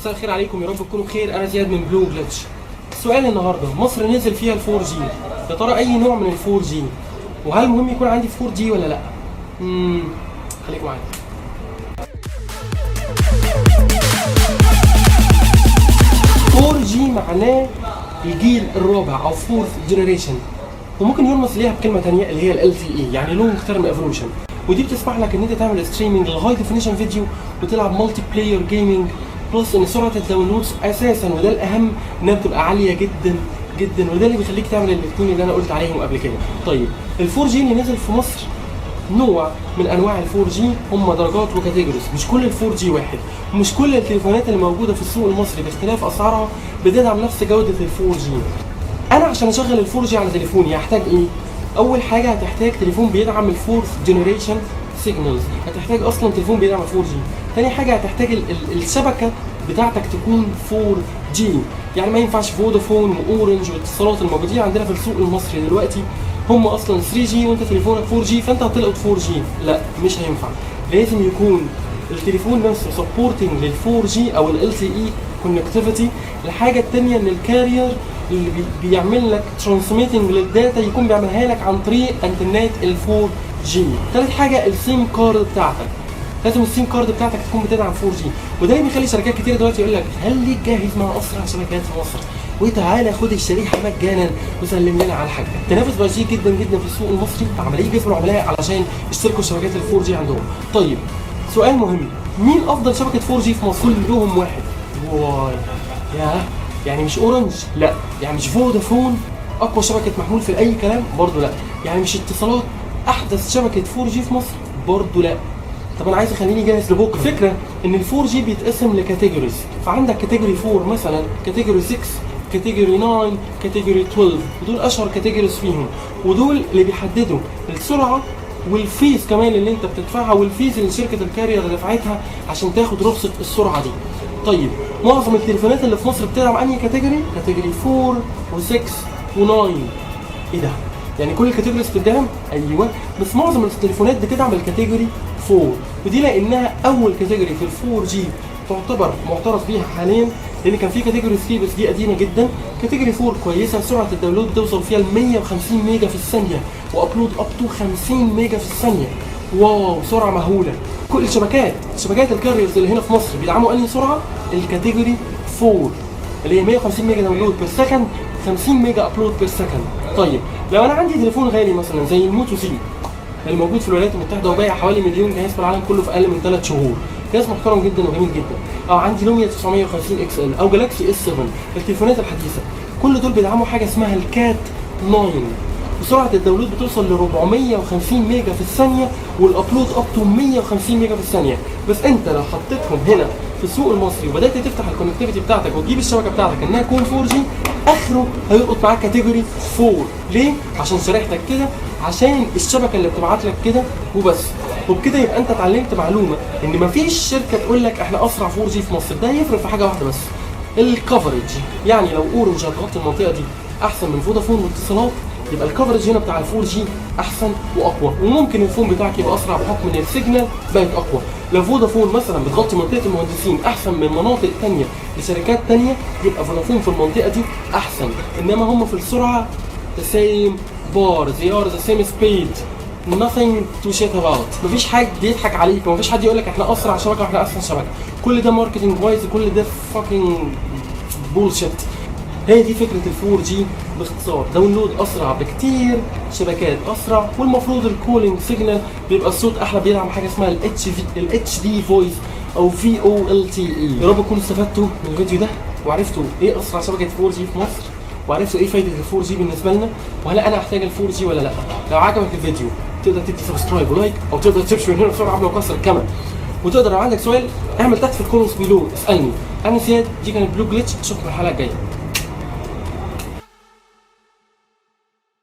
مساء الخير عليكم، يا رب تكونوا بخير. انا زياد من Blue Glitch. السؤال النهارده: مصر نزل فيها ال 4G، يا ترى اي نوع من ال 4G؟ وهل مهم يكون عندي 4G ولا لا؟ خليكم معايا. 4G معناه الجيل الرابع او fourth generation، وممكن يرمز ليها بكلمه ثانية اللي هي LTE، يعني long term evolution. ودي بتسمح لك ان انت تعمل streaming لل high definition video وتلعب multiplayer gaming، plus ان سرعة ال downloads اساسا، وده الاهم، انها بتبقى عالية جدا جدا، وده اللي بيخليك تعمل الاثنين اللي انا قلت عليهم قبل كده. طيب، ال 4G اللي نزل في مصر نوع من انواع ال 4G، هم درجات و categories، مش كل ال 4G واحد، ومش كل التليفونات اللي موجودة في السوق المصري باختلاف اسعارها بتدعم نفس جوده ال 4G. انا عشان اشغل ال 4G على تليفوني هحتاج ايه؟ اول حاجة هتحتاج تليفون بيدعم ال fourth generation signals، هتحتاج اصلا تليفون بيدعم ال 4G. تاني حاجة هتحتاج ال الشبكة بتاعتك تكون 4G، يعني ما ينفعش فودافون واورنج واتصالات الموجودين عندنا في السوق المصري دلوقتي هم اصلا 3G وانت تليفونك 4G، فانت هتلقط 4G. لا، مش هينفع. لازم يكون التليفون نفسه supporting لل 4G او LTE connectivity. الحاجة الثانية ان ال carrier اللي بيعمل لك transmitting لل data يكون بيعملها لك عن طريق انترنت ال 4G. ثالث حاجة ال SIM card بتاعتك، لازم ال SIM card بتاعتك تكون بتدعم 4G. وده اللي بيخلي شركات كتير دلوقتي يقول لك خليك جاهز مع اسرع شبكات في مصر، وتعالى خد الشريحة مجانا وسلم لنا على الحاجه. التنافس بقى شديد جدا جدا في السوق المصري، عمالين يجذبوا العملاء علشان يشتركوا شبكات ال 4G عندهم. طيب، سؤال مهم: مين افضل شبكة 4G في مصر؟ كلهم واحد. واي يا يعني مش اورنج؟ لا. يعني مش فودافون اقوى شبكة محمول في اي كلام؟ برضه لا. يعني مش اتصالات احدث شبكة 4G في مصر؟ برضه لا. طب انا عايز اخليني جاهز لبكره. الفكرة ان ال 4G بيتقسم ل categories، فعندك category 4 مثلا، category 6، category 9، category 12، ودول اشهر categories فيهم، ودول اللي بيحددوا السرعة وال fees كمان اللي انت بتدفعها، وال fees اللي شركة ال carrier دفعتها عشان تاخد رخصه السرعة دي. طيب، معظم التليفونات اللي في مصر بتدعم انهي category؟ category 4 و6 و9. ايه ده؟ يعني كل ال categories بتدعم؟ ايوه، بس معظم التليفونات بتدعم ال category 4، ودي لانها اول category في ال 4G تعتبر معترف بيها حاليا، لان كان في category 3 بس دي قديمة جدا. category 4 كويسه، سرعة ال download بتوصل فيها ل 150 ميجا في الثانية و upload up to 50 ميجا في الثانيه. wow، سرعة مهوله. كل الشبكات، شبكات ال carriers اللي هنا في مصر، بيدعموا انهي سرعة؟ ال category 4، اللي هي 150 ميجا download per second، 50 ميجا upload per second. طيب، لو انا عندي تليفون غالي مثلا زي ال Moto Z اللي موجود في الولايات المتحدة وبايع حوالي مليون جهاز في العالم كله في اقل من 3 شهور، جهاز محترم جدا وجميل جدا، او عندي لوميا 950 XL او Galaxy S 7، التليفونات الحديثة، كل دول بيدعموا حاجة اسمها ال Cat 9، وسرعة ال download بتوصل ل 450 ميجا في الثانية وال upload up to 150 ميجا في الثانيه. بس انت لو حطيتهم هنا في السوق المصري وبدات تفتح ال connectivity بتاعتك وتجيب الشبكة بتاعتك انها تكون 4G، اخره هيلقط معاك category 4. ليه؟ عشان شريحتك كده، عشان الشبكة اللي بتبعت لك كده وبس. وبكده يبقى انت اتعلمت معلومة ان مفيش شركة تقول لك احنا اسرع 4G في مصر. ده يفرق في حاجة واحدة بس، ال coverage. يعني لو اورنج هتغطي المنطقة دي احسن من فودافون واتصالات، يبقى ال coverage هنا بتاع ال 4G احسن واقوى، وممكن ال phone بتاعك يبقى اسرع بحكم ان ال signal بقت اقوى. لو فودافون مثلا بتغطي منطقة المهندسين احسن من مناطق تانية لشركات تانية، يبقى فودافون في المنطقة دي احسن. انما هم في السرعة the same bar، they are the same speed، nothing to shit about. مفيش حد يضحك عليك ومفيش حد يقول لك احنا اسرع شبكة واحنا احسن شبكه. كل ده marketing wise، كل ده fucking bullshit. هي دي فكرة ال 4G باختصار: download اسرع بكتير، شبكات اسرع، والمفروض ال calling signal بيبقى الصوت احلى، بيدعم حاجة اسمها ال HV ال HD voice او VoLTE. يا رب تكونوا استفدتوا من الفيديو ده وعرفتوا ايه اسرع شبكة 4G في مصر، وعرفتوا ايه فايده ال 4G بالنسبة لنا، وهل انا احتاج ال 4G ولا لا. لو عجبك الفيديو تقدر تدي subscribe و like، او تقدر تمشي من هنا بسرعة قبل ما اكسر الكاميرا. وتقدر لو عندك سؤال اعمل تحت في ال comments below، اسالني. انا زياد، دي كانت Blue Glitch، اشوفكم الحلقة الجاية.